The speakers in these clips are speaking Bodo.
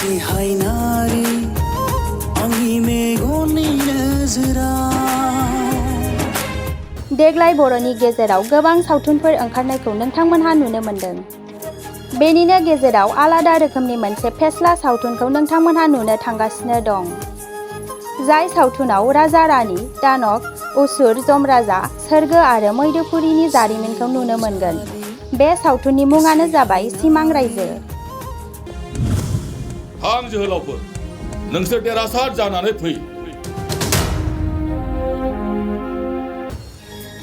एसे हायनारि आंनि मेगननि नोजोरा देग्लाय बर'नि गेजेराव गोबां सावथुनफोर ओंखारनायखौ नोंथांमोनहा नुनो मोनदों। बेनिनो गेजेराव आलादा रोखोमनि मोनसे फेस्ला सावथुनखौ नोंथांमोनहा नुनो थांगासिनो दं। जाय सावथुनाव राजा रानि, दानब, असुर, जमराजा, सोरगो आरो मैदोखुरिनि जारिमिनखौ नुनो मोनगोन। बे सावथुननि मुङानो जाबाय सिमां रायजो। थां जोहोलावफोर, नोंसोर देरहासार जानानै फै।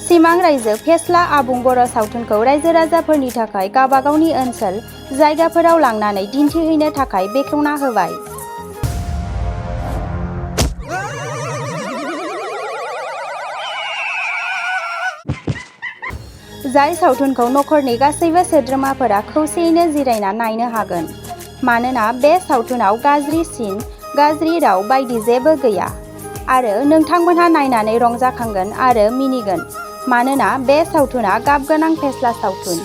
सिमां रायजो फेस्ला आबुं बर' सावथुनखौ रायजो राजाफोरनि थाखाय गावबा गावनि ओनसोल, जायगाफोराव लांनानै दिन्थिहैनो थाखाय बेखेवना होबाय। जाय सावथुनखौ नखरनि गासैबो सोद्रोमाफोरा खौसेयैनो जिरायना नायनो हागोन। मानोना बे सावथुनाव गाज्रि सिन, गाज्रि राव बायदि जेबो गैया। आरो नोंथांमोनहा नायनानै रंजाखांगोन आरो मिनिगोन। मानोना बे सावथुना गाबगोनां फेस्ला सावथुन।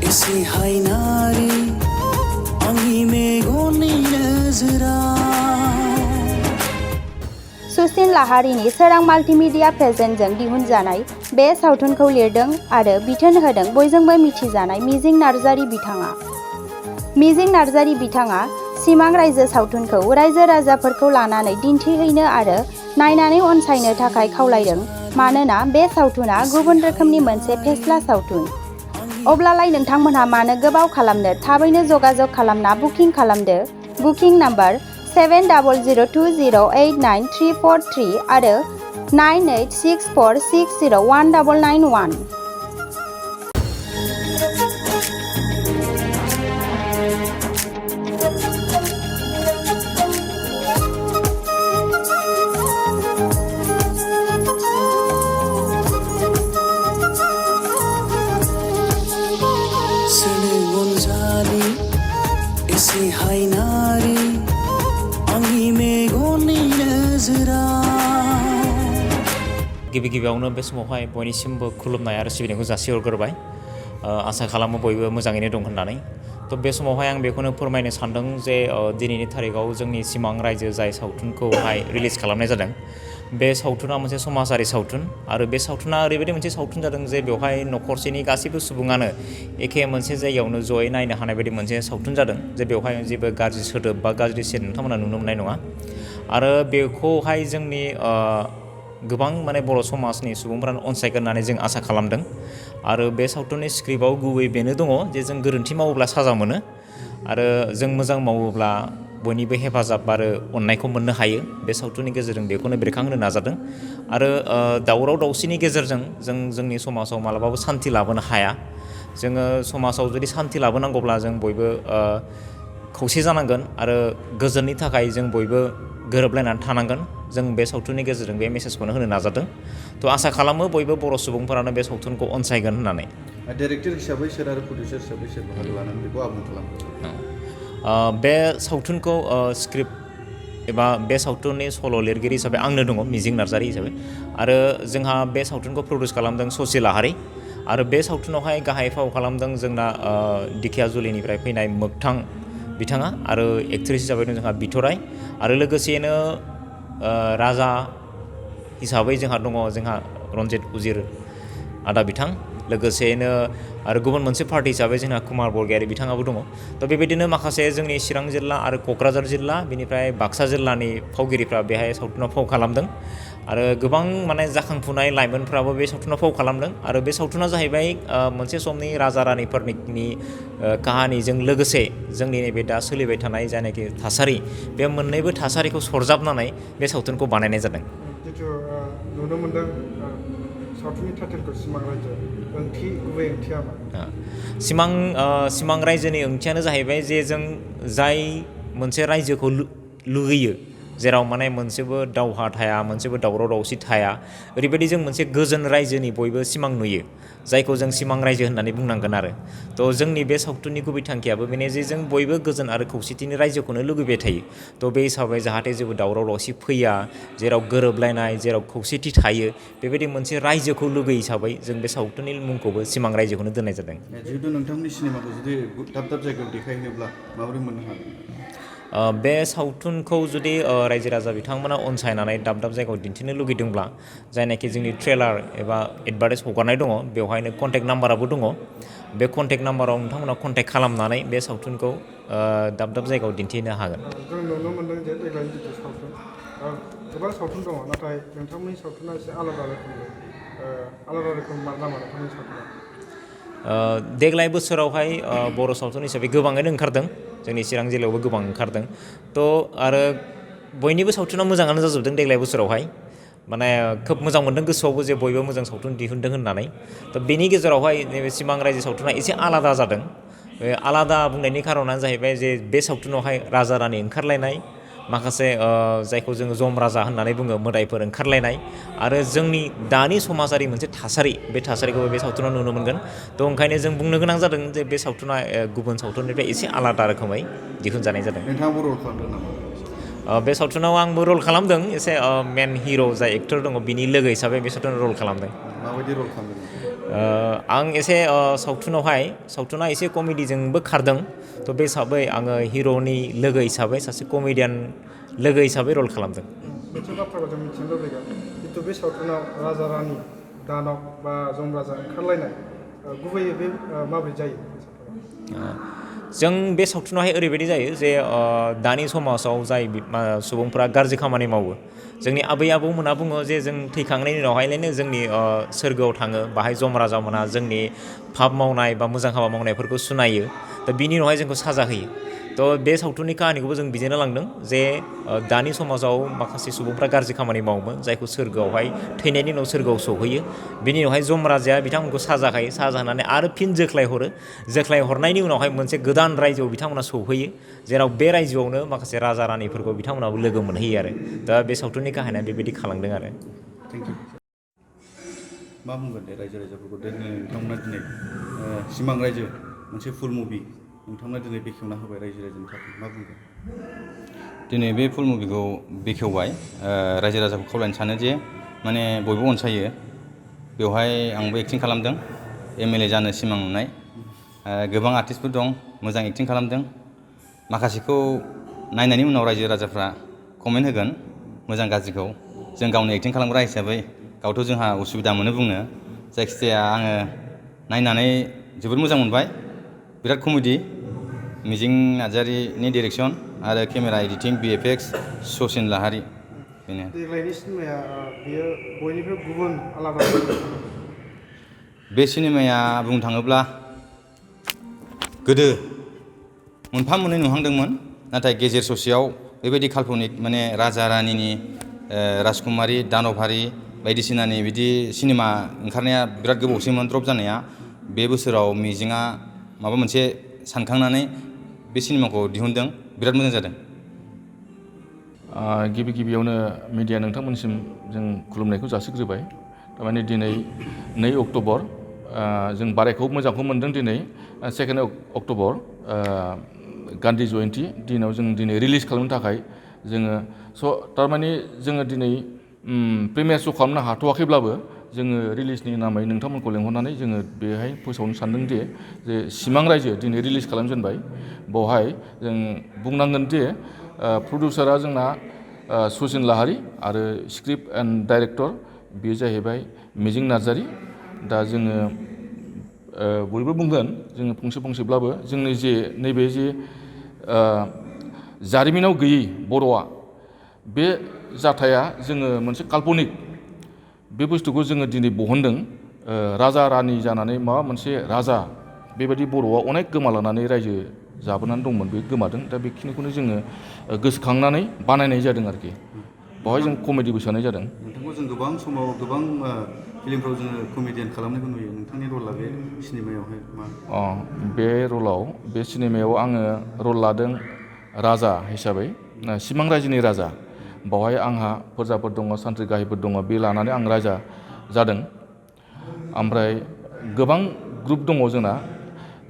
एसे हायनारि आंनि मेगननि नोजोरा सुसिन लाहारिनि सोरां माल्टिमिडिया प्रेजेन्टजों दिहुनजानाय बे सावथुनखौ लिरदों आरो बिथोन होदों बयजोंबो मिथिजानाय मिजिं नार्जारी बिथाङा। मिजिं नार्जारी बिथाङा सिमां रायजो सावथुनखौ रायजो राजाफोरखौ लानानै दिन्थिहैनो आरो नायनानै अनसायनो थाखाय खावलायदों। मानोना बे सावथुना गुबुन रोखोमनि मोनसे फेस्ला सावथुन। अब्लालाय नोंथांमोनहा मानो गोबाव खालामनो, थाबैनो जगाजग खालामना बुकिं खालामदो। बुकिं नाम्बार 7002089343 आरो 9864601991। एसे हायनारि आंनि मेगननि नोजोरा। गिबियावनो बे समावहाय बयनिसिमबो खुलुमनाय आरो सिबिनायखौ जासिहरग्रोबाय। आसा खालामो बयबो मोजाङैनो दं होननानै। बे समावहाय आं बेखौनो फोरमायनो सानदों जे दिनैनि थारिखआव जोंनि सिमां रायजो जाय सावथुनखौहाय रिलिज खालामनाय जादों। बे सावथुना मोनसे समाजारि सावथुन आरो बे सावथुना ओरैबायदि मोनसे सावथुन जादों जे बेवहाय नखरसेनि गासैबो सुबुङानो एखे मोनसे जायगायावनो जयै नायनो हानाय बायदि मोनसे सावथुन जादों। जे बेवहाय जेबो गाज्रि सोदोब बा गाज्रि सिन नोंथांमोना नुनो मोननाय नङा। आरो बेखौहाय जोंनि गोबां बर' समाजनि सुबुंफ्रानो अनसायगोन होननानै जों आसा खालामदों। आरो बे सावथुननि स्क्रिप्टआव गुबै बेनो दङ जे जों गोरोन्थि मावोब्ला साजा मोनो आरो जों मोजां मावोब्ला बयनिबो हेफाजाब आरो अननायखौ मोननो हायो। बे सावथुननि गेजेरजों बेखौनो बेरखांहोनो नाजादों। आरो दावराव दावसिनि गेजेरजों जों जोंनि समाजाव मालाबाबो सान्थि लाबोनो हाया। जोङो समाजाव जुदि सान्थि लाबोनांगौब्ला जों बयबो खौसे जानांगोन आरो गोजोननि थाखाय जों बयबो गोरोबलायनानै थानांगोन। जों बे सावथुननि गेजेरजों बे मेसेजखौनो होनो नाजादों। आसा खालामो बयबो बर' सुबुंफोरानो बे सावथुनखौ अनसायगोन होननानै। डाइरेक्टर हिसाबै सोर आरो प्रडिउसार हिसाबै सोर बाहागो लानानै बेखौ आबुं खालामो? बे सावथुनखौ स्क्रिप्ट एबा बे सावथुननि सल' लिरगिरि हिसाबै आंनो दङ, मिजिं नार्जारी हिसाबै। आरो जोंहा बे सावथुनखौ प्रडिउस खालामदों ससि लाहारी। आरो बे सावथुनावहाय गाहाय फाव खालामदों जोंना दिखियाजुलिनिफ्राय फैनाय मोगथां बिथाङा। आरो एक्ट्रेस हिसाबै दं जोंहा बिथराय। आरो लोगोसेयैनो राजा हिसाबै जोंहा दङ रन्जित उजिर आदा बिथां। लोगोसेयैनो आरो गुबुन मोनसे पार्टी हिसाबै जोंहा कुमार बरगयारी बिथाङाबो दङ। बेबायदिनो माखासे जोंनि चिरां जिल्ला आरो क'क्राझार जिल्ला बेनिफ्राय बाक्सा जिल्लानि फावगिरिफ्रा बेहाय सावथुनाव फाव खालामदों। आरो गोबां जाखांफुनाय लाइमोनफ्राबो बे सावथुनाव फाव खालामदों। आरो बे सावथुना जाहैबाय मोनसे समनि राजा रानिफोरनि काहानिजों लोगोसे जोंनि नैबे दा सोलिबाय थानाय जायनाखि थासारि, बे मोननैबो थासारिखौ सरजाबनानै बे सावथुनखौ बानायनाय जादों। जिथु नुनो मोनदों सावथुननि टाइटेलखौ सिमां रायजो, गुबै ओंथिया मा? सिमां रायजोनि ओंथियानो जाहैबाय जे जों जाय मोनसे रायजोखौ लुगैयो जेराव माने मोनसेबो दावहा थाया मोनसेबो दावराव दावसि थाया ओरैबायदि जों मोनसे गोजोन रायजोनि बयबो सिमां नुयो जायखौ जों सिमां रायजो होननानै बुंनांगोन आरो थ' जोंनि बे सावथुननि गुबै थांखियाबो बेनो जे जों बयबो गोजोन आरो खौसेथिनि रायजोखौनो लुगैबाय थायो थ' बे हिसाबै जाहाथे जेबो दावराव दावसि फैया जेराव गोरोबलायनाय जेराव खौसेथि थायो बेबायदि मोनसे रायजोखौ लुगैयो हिसाबै जों बे सावथुननि मुंखौबो सिमां रायजोखौनो दोननाय जादों जिहेतु नोंथांनि सिनेमाखौ जुदि दाब दाब जायगायाव देखायहैनोब्ला माबोरै मोननो हागोन बे सावथुनखौ जुदि रायजो राजा बिथांमोना अनसायनानै दाब दाब जायगायाव दिन्थिनो लुगैदोंब्ला जायनाखि जोंनि ट्रेलार एबा एडभार्टाइज हगारनाय दङ बेवहायनो कन्टेक्ट नाम्बाराबो दङ बे कन्टेक्ट नाम्बाराव नोंथांमोना कन्टेक्ट खालामनानै बे सावथुनखौ दाब दाब जायगायाव दिन्थिनो हागोन जों नुनो मोनदों जे देग्लायनि जिथु सावथुन गोबां सावथुन दङ नाथाय नोंथांमोननि सावथुना एसे आलादा रोखोम नामा नोंथांमोननि सावथुना देग्लाय बोसोरावहाय बर' सावथुन हिसाबै गोबाङैनो ओंखारदों जोंनि चिरां जिल्लायावबो गोबां ओंखारदों थ' आरो बयनिबो सावथुना मोजाङानो जाजोबदों देग्लाय बोसोरावहाय माने खोब मोजां मोनदों गोसोआवबो जे बयबो मोजां सावथुन दिहुनदों होननानै थ' बेनि गेजेरावहाय नैबे सिमां रायजो सावथुना एसे आलादा जादों बे आलादा बुंनायनि खारनानो जाहैबाय जे बे सावथुनावहाय राजा रानि ओंखारलायनाय माखासे जायखौ जोङो जम राजा होननानै बुङो मोदायफोर ओंखारलायनाय आरो जोंनि दानि समाजारि मोनसे थासारि बे थासारिखौबो बे सावथुनाव नुनो मोनगोन थ' ओंखायनो जों बुंनो गोनां जादों जे बे सावथुना गुबुन सावथुननिफ्राय एसे आलादा रोखोमै दिहुनजानाय जादों नोंथाङाबो रल खालामदों नामा बे सावथुनाव आंबो रल खालामदों एसे मेन हिर' जाय एक्टर दङ बिनि लोगो हिसाबै बे सावथुनाव रल खालामदों माबायदि रल खालामदों आं एसे सावथुना एसे कमेडिजोंबो खारदों थ' बे हिसाबै आङो हिर'नि लोगो हिसाबै सासे कमेडियान लोगो हिसाबै रल खालामदों मोनसे बाथ्राखौ जों मिथिनो लुबैगोन जितु बे सावथुनाव राजा रानि दानब बा जम राजा ओंखारलायनाय गुबैयै बे माबोरै जायो जों बे सावथुनावहाय ओरैबायदि जायो जे दानि समाजाव जाय सुबुंफोरा गाज्रि खामानि मावो जोंनि आबै आबौमोना बुङो जे जों थैखांनायनि उनावहायलायनो जोंनि सोरगोआव थाङो बाहाय जम राजा मोना जोंनि फाब मावनाय बा मोजां हाबा मावनायफोरखौ सुनायो दा बिनि उनावहाय जोंखौ साजा होयो थ' बे सावथुननि काहानिखौबो जों बिदिनो लांदों जे दानि समाजाव माखासे सुबुंफ्रा गाज्रि खामानि मावोमोन जायखौ सोरगोआवहाय थैनायनि उनाव सोरगोआव सौहैयो बिनि उनावहाय जम राजाया बिथांमोनखौ साजा होयो साजा होनानै आरो फिन जोख्लाय हरनायनि उनावहाय मोनसे गोदान रायजोआव बिथांमोना सौहैयो जेराव बे रायजोआवनो माखासे राजा रानिफोरखौ बिथांमोनाबो लोगो मोनहैयो आरो दा बे सावथुननि काहानिया बेबायदि खालामदों आरो थेंक इउ मा बुंगोन दे रायजो राजाफोरखौ नोंथांमोना दिनै सिमां रायजो मोनसे फुल मुभि नोंथांमोना दिनै बेखेवना होबाय रायजो राजानि थाखाय मा बुंगोन दिनै बे फुल मुभिखौ बेखेवबाय रायजो राजाखौ खावलायनो सानो जे माने बयबो अनसायो बेवहाय आंबो एक्टिं खालामदों MLA जानो सिमां नुनाय गोबां आर्टिस्टफोर दं मोजां एक्टिं खालामदों माखासेखौ नायनायनि उनाव रायजो राजाफ्रा कमेन्ट होगोन मोजां गाज्रिखौ जों गावनो एक्टिं खालामग्रा हिसाबै गावथ' जोंहा उसुबिदा मोनो बुंनो जायखिजाया आङो नायनानै जोबोद मोजां मोनबाय बिराद कमेडि मिजिं नार्जारिनि डिरेक्सन आरो केमेरा एडिटिं VFX सचिन लाहारि बेनो देग्लायनि सिनेमाया बेयो बयनिफ्राय गुबुन आलादा बे सिनेमाया बुंनो थाङोब्ला गोदो मोनफा मोननै नुहांदोंमोन नाथाय गेजेर ससेयाव बेबायदि काल्पनिक माने राजा रानिनि राजकुमारि दानबहारि बायदिसिनानि बिदि सिनेमा ओंखारनाया बिराद गोबावसैमोन द्रप जानाया बे बोसोराव मिजिङा माबा मोनसे सानखांनानै बे सिनेमाखौ दिहुनदों बिराद मोजां जादों गिबियावनो मिडिया नोंथांमोनसिम जों खुलुमनायखौ जासिग्रोबाय थारमाने दिनै 2 अक्ट'बर जों बारायखौ मोजांखौ मोन्दों दिनै 2 अक्ट'बर गान्धी जयन्ती दिनाव जों दिनै रिलिज खालामनो थाखाय जोङो थारमाने जोङो दिनै प्रिमियार श' खालामनो हाथ'वाखैब्लाबो जोङो रिलिजनि नामै नोंथांमोनखौ लेंहरनानै जोङो बेहाय फोसावनो सानदों जे सिमां रायजो दिनै रिलिज खालामजेनबाय बेवहाय जों बुंनांगोन जे प्रडिउसारा जोंना सचिन लाहारि आरो स्क्रिप्ट एन्ड डाइरेक्टर बेयो जाहैबाय मिजिं नार्जारि दा जोङो बयबो बुंगोन जोङो फंसेब्लाबो जोंनि जे नैबे जे जारिमिनाव गैयै बर'आ बे जाथाया जोङो मोनसे काल्पनिक बे बुस्थुखौ जोङो दिनै बहनदों राजा रानि जानानै माबा मोनसे राजा बेबायदि बर'आ अनेक गोमालांनानै रायजो जाबोनानै दंमोन बे गोमादों दा बेखिनिखौनो जोङो गोसोखांनानै बानायनाय जादों आरोखि बेवहाय जों कमेडिबो सोनाय जादों नोंथांखौ जों गोबां समाव गोबां फिल्मफ्राव जोङो कमेडियान खालामनायखौ नुयो नोंथांनि रला बे सिनेमायावहाय मा बे रलाव बे सिनेमायाव आङो रल लादों राजा हिसाबै सिमां रायजोनि राजा बावहाय आंहा फोरजाफोर दङ, सान्थ्रि गाहायफोर दङ, बे लानानै आं राजा जादों। ओमफ्राय गोबां ग्रुप दङ जोंना,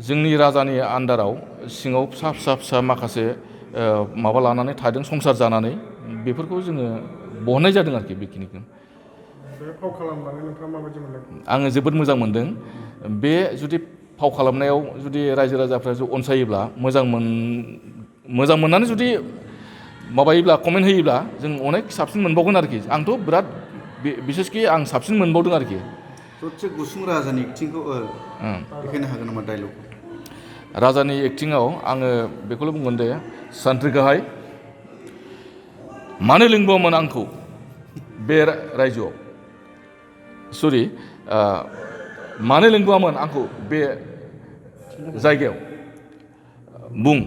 जोंनि राजानि आन्दाराव सिङाव फिसा फिसा फिसा माखासे माबा लानानै थादों संसार जानानै, बेफोरखौ जोङो बहननाय जादों आरोखि बेखिनिखौ। बे फाव खालामनानै नोंथाङा माबायदि मोनदों? आङो जोबोद मोजां मोनदों। बे जुदि फाव खालामनायाव जुदि रायजो राजाफ्रा अनसायोब्ला, मोजां मोननानै जुदि माबायोब्ला, कमेन्ट होयोब्ला जों अनेक साबसिन मोनबावगोन आरोखि। आंथ' बिराद बिसेसखि आं साबसिन मोनबावदों आरोखि। ससे गुसुं राजानि एक्टिंखौ देखायनो हागोन नामा डायलग? राजानि एक्टिंआव आङो बेखौल' बुंगोन दे, सान्थ्रि गाहाय मानो लिंबावोमोन आंखौ बे रायजोआव, सरि मानो लिंबावामोन आंखौ बे जायगायाव, बुं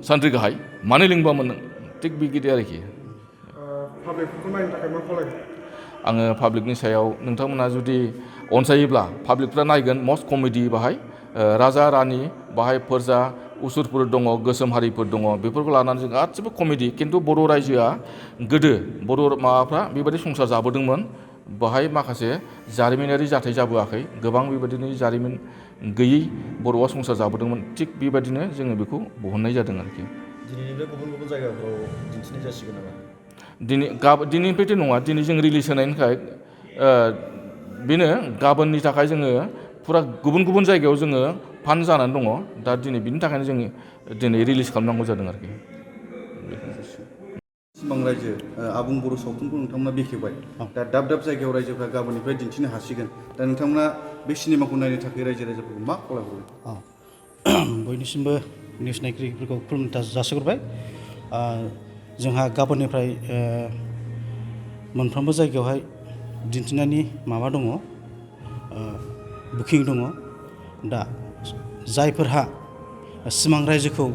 सान्थ्रि गाहाय मानो लिंबावामोन नों, थिग बिगिदि आरोखि। पाब्लिकफोरखौ नायनो थाखाय मा खालामो? आङो पाब्लिकनि सायाव नोंथांमोना जुदि अनसायोब्ला पाब्लिकफ्रा नायगोन। मस्ट कमेडि बाहाय राजा रानि, बाहाय फोरजा उसुरफोर दङ, गोसोम हारिफोर दङ, बेफोरखौ लानानै जों गासिबो कमेडि। खिन्थु बर' रायजोआ गोदो बर' माबाफ्रा बेबायदि संसार जाबोदोंमोन, बाहाय माखासे जारिमिनारि जाथाय जाबोआखै, गोबां बेबायदिनो जारिमिन गैयै बर'आ संसार जाबोदोंमोन। थिग बेबायदिनो जोङो बेखौ बहननाय जादों आरोखि। दिनैनिफ्राय गुबुन गुबुन जायगाफ्राव दिन्थिनाय जासिगोन नामा? दिनैनिफ्रायथ' नङा, दिनै जों रिलिज होनायनि थाखाय बेनो, गाबोननि थाखाय जोङो फुरा गुबुन गुबुन जायगायाव जोङो फान्ड जानानै दङ। दा दिनै बिनि थाखायनो जोङो दिनै रिलिज खालामनांगौ जादों आरोखि। सिमां रायजो आबुं बर' सावथुनखौ नोंथांमोना बेखेवबाय, दा दाब दाब जायगायाव रायजोफ्रा गाबोननिफ्राय दिन्थिनो हासिगोन। दा नोंथांमोना बे सिनेमाखौ नायनो थाखाय रायजो राजाफोरखौ मा खावलायहरो? बयनिसिमबो निउस नायगिरिफोरखौ खुलुमनाय जासिहरबाय। जोंहा गाबोननिफ्राय मोनफ्रोमबो जायगायावहाय दिन्थिनायनि माबा दङ, बुकिं दङ। दा जायफोरहा सिमां रायजोखौ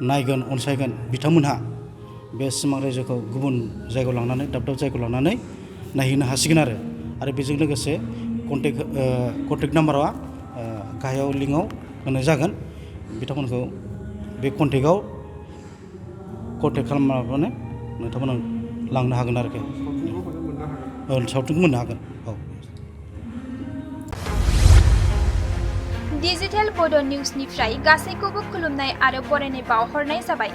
नायगोन, अनसायगोन, बिथांमोनहा बे सिमां रायजोखौ गुबुन जायगायाव लांनानै, दाब दाब जायगायाव लांनानै नायहैनो हासिगोन आरो बेजों लोगोसे कन्टेक्ट नाम्बारा गाहायाव लिंकआव होनाय जागोन। बिथांमोनखौ बे कन्टेक्ट खालामनानै नोंथांमोना लांनो हागोन आरोखि। सावथुनखौ मोननो हागोन। औ। डिजिटेल बड' निउसनिफ्राय गासैखौबो खुलुमनाय आरो बरायनाय बावहरनाय जाबाय।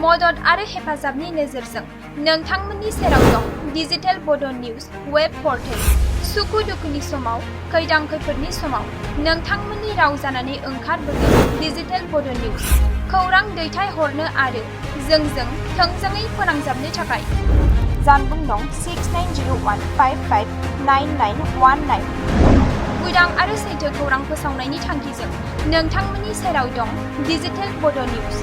मदद आरो हेफाजाबनि नोजोरजों नोंथांमोननि सेराव दं डिजिटेल बड' निउस वेब पर्टेल। सुखु दुखुनि समाव, खैदां खैफोदनि समाव नोंथांमोननि राव जानानै ओंखारबोगोन डिजिटेल बड' निउस। खौरां दैथायहरनो आरो जोंजों थोंजोङै फोनांजाबनो थाखाय जानबुं दं 6901559919। उदां आरो सैथो खौरां फोसावनायनि थांखिजों नोंथांमोननि सेराव दं डिजिटेल बड' निउस।